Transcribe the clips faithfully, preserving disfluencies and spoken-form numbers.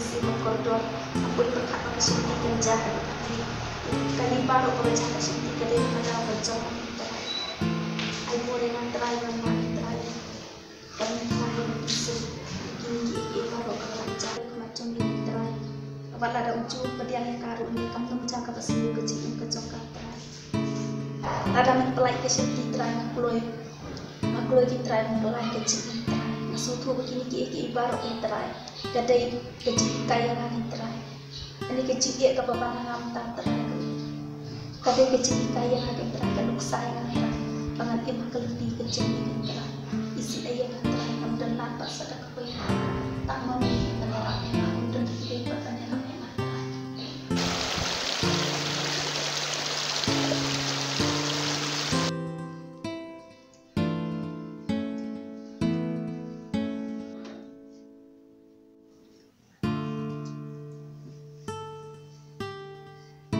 Sngewbha kordor, nga pyrkhat ba ka shimti kan jia haduh katei. Kane baroh kaba jia ka shimti ka dei na ka daw ka jong nga, Trai. Ai buh ïa nga, Trai, ban mad, Trai. Ban mad, Trai, ban mad. Kine kiei kiei baroh kaba la jia ha khmat jong ngi, Trai. Kaba lada ym ju pdiang ïa ka ruh, ngi kam nym jia kaba sniew ka jingim ka jong ka, Trai. Lada men pynlait ka shimti, Trai, nga kloi. Nga kloi, Trai, men pynlait ka jingim, Trai. Nga sngewthuh ba kine kiei kiei baroh, Trai, ka dei ka jinghikai ïa nga, Trai. Kane ka jingeh kaba bang ha nga mynta, Trai, ka dei ka jinghikai ïa nga, Trai, ka nuksa ïa nga, Trai, ba ngan im ha ka lynti ka jong me, Trai. Isih ïa nga, Trai, ngam don lad bad sa da kawei. Tang ma me ban ïarap ïa nga, ngam don kti bad ban ïarap ïa nga, Trai.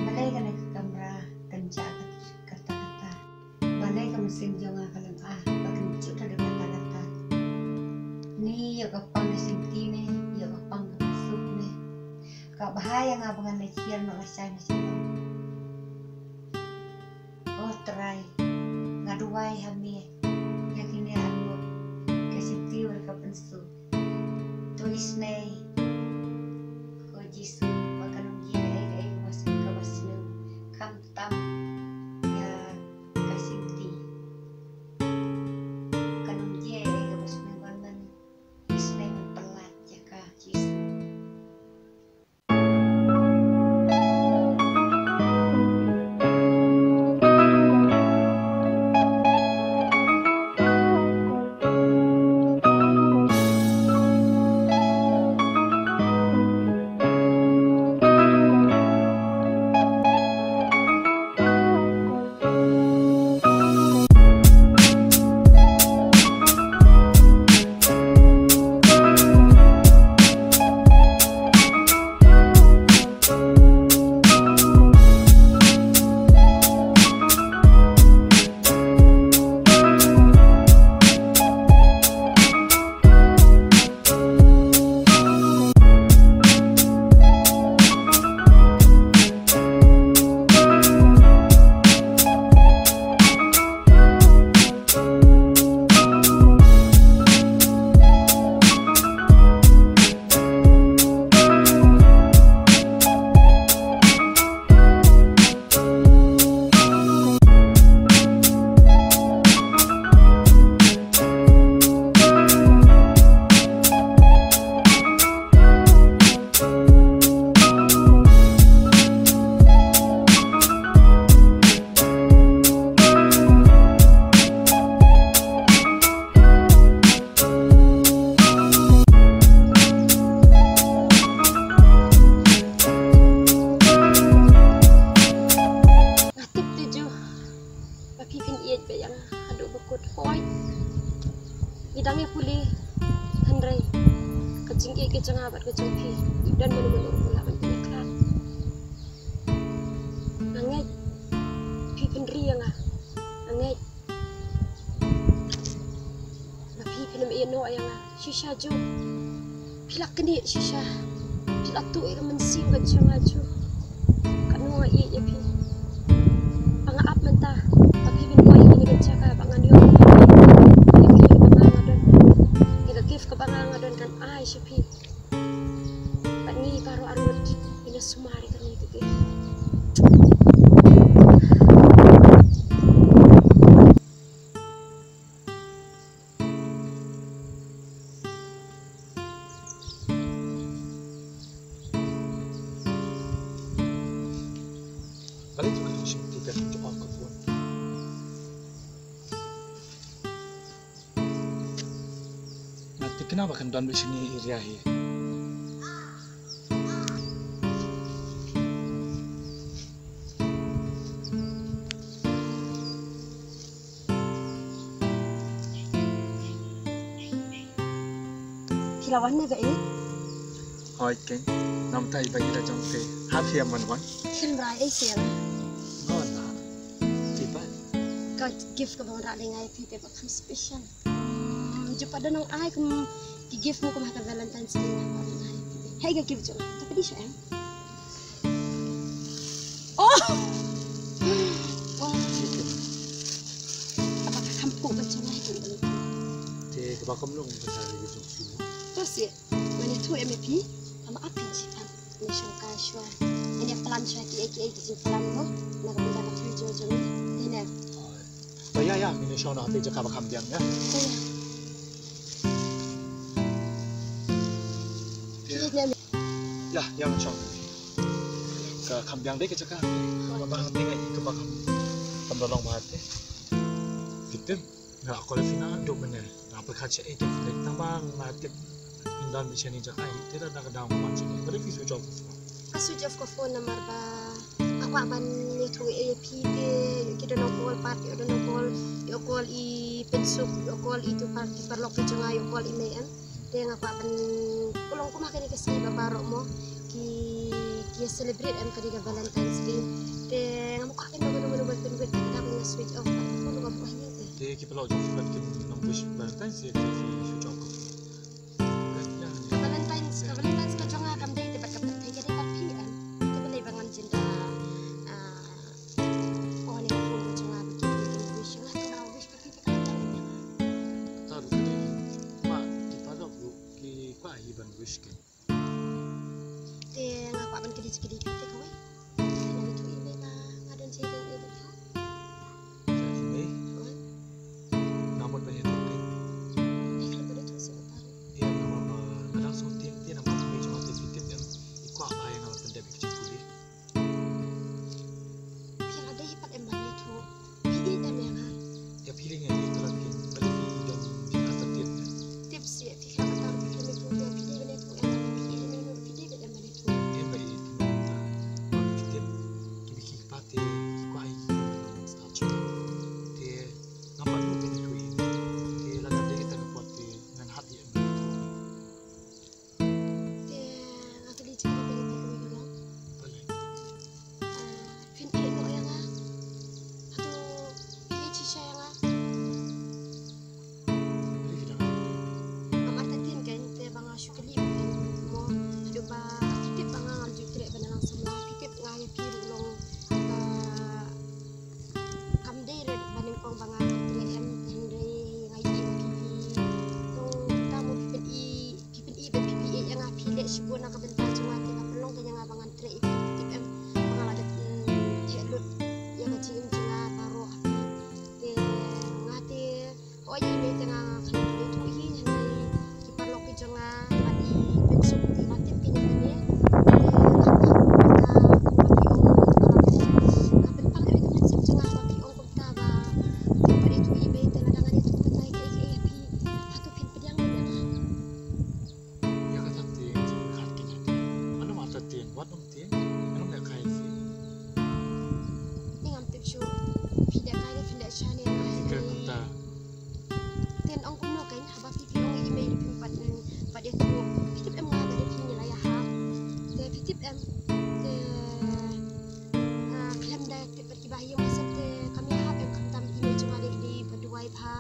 Balei kane ka kamra kan jah katta katta? Balei ka mynsiem jong nga ka long ah ba kan juh ta da katta katta? Ni ïoh ka pang ka shimti ne, ïoh ka pang ka mynsiem ne. Ka bha ïa nga ba ngan leit hiar noh lashai na shnong. Ko Trai, nga duwai ha me ïa kine arngut, ka shimti bad ka mynsiem. To isynei, ko Jisu, ba kan ym jia ei ei kaba sniew, kaba sniew, khamtam ïa ka shimti. Kan ym jia ei ei kaba sniew, ban men isynei, men pynlait ïa ka, Jisu. Nga tip te ju ba phi phin ïeit bha ïa nga haduh ba kut, hooid. Ngi dang ïa pule, hynrei ka jingïeit ka jong nga bad ka jong phi ym don mano mano ruh ba lah ban pynïakhlad. Nga ngeit phi phin ri ïa nga. Nga ngeit ba phi phin ym ïeh noh ïa nga. Shisha ju phi la knieh, shisha phi la tuh ïa ka mynsiem ka jong nga ju. Katno nga ïeit ïa phi. Ba nga ap mynta ba phi phin poi ha kane ka jaka ba ngan ïoh ïa ka gift kaba nga nga don. Ïa ka gift kaba nga nga don ngan ai sha phi. Bad ngi baroh arngut ngin ïa sumar ïa kane ka gift. Balei to ka shim ti ka to ka bun. Nga thikna ba kan don bishni area hi. Phi la wan ne ba ïeit? Hooid keiñ. Namar ba ïeit la jong phi. Ha phi ïa man wan? Phin rai ei sel. Hooid la. Phi ba? Ka gift kaba nga rah lyngai phi te ba kham special. Hmm, ju pat da nang ai kum ki gift mo kum ha ka Valentine's Day nga rah lyngai phi te. Hai ka kip jong. Ka pedi sha em. Oh. Wah. Apa ka kham pok ka jong ai kan. Te ka ba kam long ka sa ri jong phi. To si. Mane tu em phi. Ama api ji pan. Ni shong ka shwa. Ani plan shwa ki ai ki ai ki jing plan mo. Na ka benda ka tu jong jong. Ni ne. Ba ya ya, ngin ïa shong na te jaka ba kham biang ya. Ba ya. Ya. Ya, ya ngin shong. Ka kham biang dei ka jaka. Ba ba hang te ngai ka ba kham. Kham da long ba te. Victim. Nga call phi na duk mene. Nga pyrkhat sha ei te phi tang ba nga tip. Phin don bishani jaka ei te da ka dang man sini. Ba dei phi switch off ka phone. Ka switch off ka phone namar ba nga kwah ban ïathuh ïa phi te, ïoh ki don call pat, ïoh don call, ïoh call i Pynsuk, ïoh call i tu par, ki paralok ki jong nga, ïoh call i Mei em. Te nga kwah ban, ka long kumba kane ka sngi ba baroh mo ki, ki celebrate em ka dei ka Valentine's Day. Te nga kwah ban, ban, ban, ban pynwit ka dei ban switch off ka phone ka buh hi te. Te ki paralok jong phi pat kim nang wish Valentine's Day te phi switch off. Ka Valentine's, ka Valentine's ka jong nga kam dei te bad ka pynthei ka dei bad phi em. Te balei ba ngam jin da, ah, oh, ne ka phone ka jong nga ba ki, ki wish nga, ka wish ba ki, ki ka Valentine's. Ta ruh ka dei. Ma, ki paralok ruh ki kwah hi ban wish ki. Te nga kwah ban kylli, kylli phi te kawei. Nga ïathuh ïa i Mei ba nga don jingïadei ïa i Mei. Ïa i Mei? Wan. Nga mut ban ïathuh phi. Phi khlem ban ïathuh shuh kata ruh. Ïa nga ma, ma, nga dang sngewthuh te namar i Mei jong nga te phi tip em. I kwah ba ïa nga ban pyndep ïa ki jingpule. Phi la dei hi pat em ban ïathuh. Phi dei em ïa nga. Ïa phi dei ïa nga ïa ka lad phi. Balei phi don jingïathuh tip. Tip seh phi khlem ïathuh phi khlem ïathuh ïa phi dei ban ïathuh ïa nga phi dei ban ïathuh phi dei ban em ban ïathuh. Em ba ïathuh ta. Phi tip ki biki ki pa te ki kwah ïa ki ban start shuwa. Te ngam pat ruh ban ïathuh ïa. Te lada dei kata ka por te ngan hap ïa em ban ïathuh. Te nga kylli jingkylli ba ïa phi kawei ka long. Balei? Ah, phin ïeh noh ïa nga. Hato phi ïeit shisha ïa nga? Balei phi dang ïeit? Nga martatien kein te ba nga shu kylli mo. Haduh ba phi tip ba nga ngam ju treh ban nang samla. Phi tip nga ïa phi ruh long ba kam dei re ba nyngkong ba nga treh em, hynrei nga ïeit ïa phi. Long kumta mo phi pyn-i Phi pyn-i ba phi phi ïeit ïa nga, phi leh shibun na ka bynta jong nga te ka pynlong kein ïa nga ba ngan treh ïa phi, tip em ba nga la dep, mm, theh lut ïa ka jingim jong nga baroh ha phi. Te nga te, hooid ïa i mei te nga khlem ïathuh hi, hynrei ki paralok ki jong nga bad i Pynsuk te la tip kein ïa kane. Te nga kwah kumta kumba phi ong, nga pynpaw ïa ka mynsiem jong nga ba phi ong kumta ba phi pat ïathuh ïa i mei te lada ngan ïathuh kumta ïa kaei kaei ha phi, hato phin pdiang ïa nga? Ïa kata te, ïa kata te. Mano mata te, wat ong te, mano me kai fi. Ni ngam tip shuh, phi da kai ne phi da sha ne. Phi kren kumta. Ten ong kumno kein, haba phi phi ong i mei phi pat, mm, pat ïathuh. Phi tip em nga ba dei phi ngi la ïahap. Te phi tip em, te, ah, khlem da tip bad kiba ïa ma sem te kam ïahap em khamtam i mei jong nga dei dei ba duwai bha.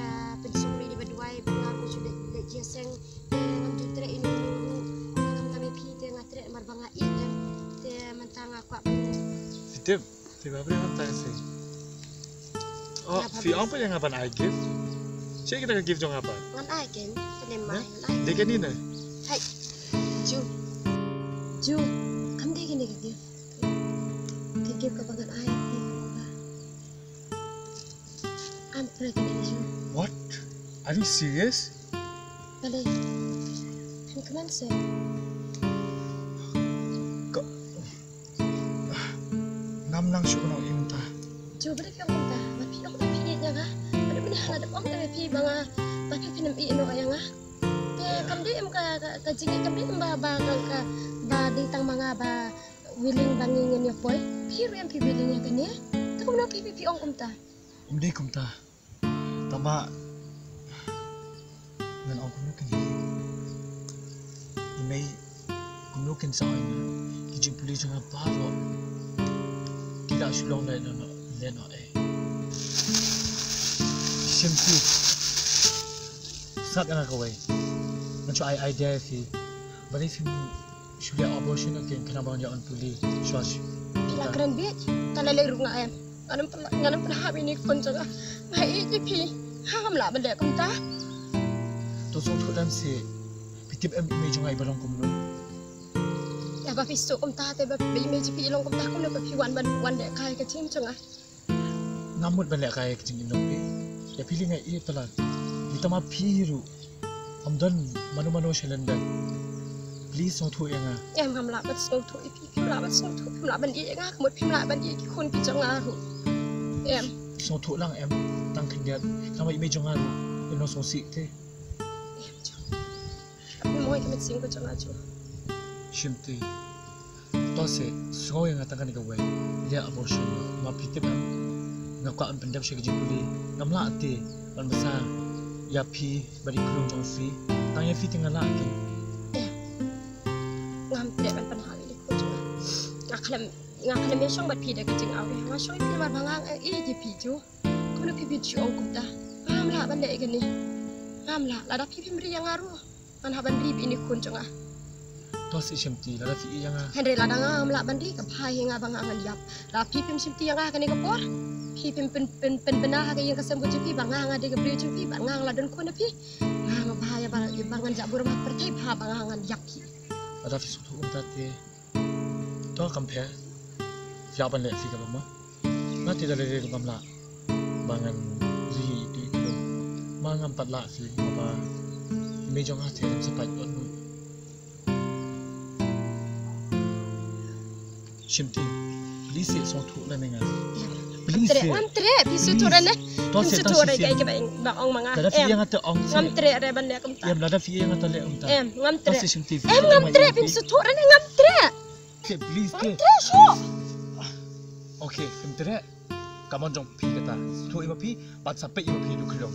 Ah, Pynsuk dei ba duwai ba nga ruh shu leit leit jingïaseng. Te ngam ju treh ino ino ruh. Khamtam ïa phi te nga treh namar ba nga ïeit em. Te mynta nga kwah ban. Phi tip, phi ba briew mynta ka seng. Oh, phi ong pat ïa nga ban ai gift. Check kita ka gift jong nga pat. Ngan ai kein, te ne mai ngan ai. Dei kane ne? Hai. Ju. Ju. Kam dei kane ka gift. Ka gift kaba ngan ai phi kaba. I'm pregnant, Ju. What? Are you serious? Balei? Phin kmen seh. Ka, ngam nang shu kynnoh ïa mynta. Ju, balei phi ong kumta? Ba phi ong ba phi ïeit ïa nga. Balei mynne nga dep ong ïa phi ba nga, ba phi phin ym ïeh noh ïa nga. Te kam dei em ka, ka, ka jingïeit kam dei em ba, ba, ka, ka, ba dei tang ma nga ba willing ba ngi ngin ïa poi. Phi ruh em phi willing ïa kane. Te kumno phi, phi, phi ong kumta? Ym dei kumta. Tangba ngan ong kumno kin hi. I mei kumno kin sa ong ïa nga. Ki jingpule jong nga baroh ki la shu long lehnoh lehnoh eh. Shim phi. Sngap ïa nga kawei. Ngan shu ai idea ïa phi. Balei phim shu leh abortion, okay, kane ba ngan ïa wan pule shuwa shuwa. Phi la kren beit, ka la leh ruh nga em. Ngan ym pynhap ïa ine i khun jong nga. Nga ïeit ïa phi. Ngam lah ban leh kumta. To sngewthuh lem seh. Phi tip em i mei jong nga i ba long kumno? Ïa ba phi sngewthuh kumta te, ba i mei jong phi i long kumta, kumno ba phi wan ban wan leh kai ka jingim jong nga? Ngam mut ban leh kai ka jingim jong phi. Ïa phi lei nga ïeit palat. Ïa tang ma phi ruh. Ym don mano mano shalyndet. Please sngewthuh ïa nga. Em, ngam lah ban sngewthuh ïa phi. Phim lah ban sngewthuh, phim lah ban ïeit ïa nga, ka mut phim lah ban ïeit ïa ki khun ki jong nga ruh. Em. Sngewthuh lang em, tang khyndiat. Tang ma i mei jong nga ruh. Ym long sngewsih te. Em, jong. Ap ni mo ïa ka mynsiem ka jong nga jong. Shimti. To seh, sngew ïa nga tang kane kawei. Leh abortion, ma phi tip em. Nga kwah ban pyndep sha ka jingpule. Ngam lah te ban bsa ïa phi bad i khlem jong phi. Tang ïa phi te nga lah te. Eh. Ngam treh ban pynhap ïa i khun jong nga. Nga khlem, nga khlem ïa shong bad phi da ka jingaw. Nga shong ïa phi namar ba nga ïeit ïa phi jong. Kumno phi phi shu ong kumta? Ngam lah ban leh ïa kane. Ngam lah, lada phi phim ri ïa nga ruh. Ngan hap ban ri bad ine i khun jong nga. To seh Shimti, lada phi ïeit ïa nga. Hynrei lada nga ngam lah ban ri, ka bha hi ïa nga ba nga ngan ïap. Lada phi phim shimti ïa nga ha kane ka por, phi phim pyn, pyn, pynbna ha ka ïing ka sem ka jong phi ba nga nga dei ka briew jong phi, ba nga nga la don khun na phi. Nga nga bha ïa ba, ba ngan jah burom ha ka pyrthei, bha ba nga ngan ïap phi. Lada phi sngewthuh kumta te. To kam pher. Phi hap ban leh phi kaba ma. Nga te da lei lei ruh ngam lah ba ngan ri ïa itu i khlem. Ma ngam pat lah phi, ma ba i mei jong nga te ym sa pait ot. Shimti, please seh, sngewthuh lem ïa nga. Please seh. Ngam treh, ngam treh, phi sngewthuh re ne. To seh, to seh. Lada phi ïeit ïa nga te ong seh. Ngam treh re ban leh kumta. Em, lada phi ïeit ïa nga te leh kumta. Em, ngam treh. To seh Shimti. Em, ngam treh, phi sngewthuh re ne, ngam treh. Okay, please, okay. Ngam treh shuh. Okay, phim treh. Ka mon jong phi kata. Sngewthuh ïa ma phi, bad sa peit ïa ma phi ïa u khlem.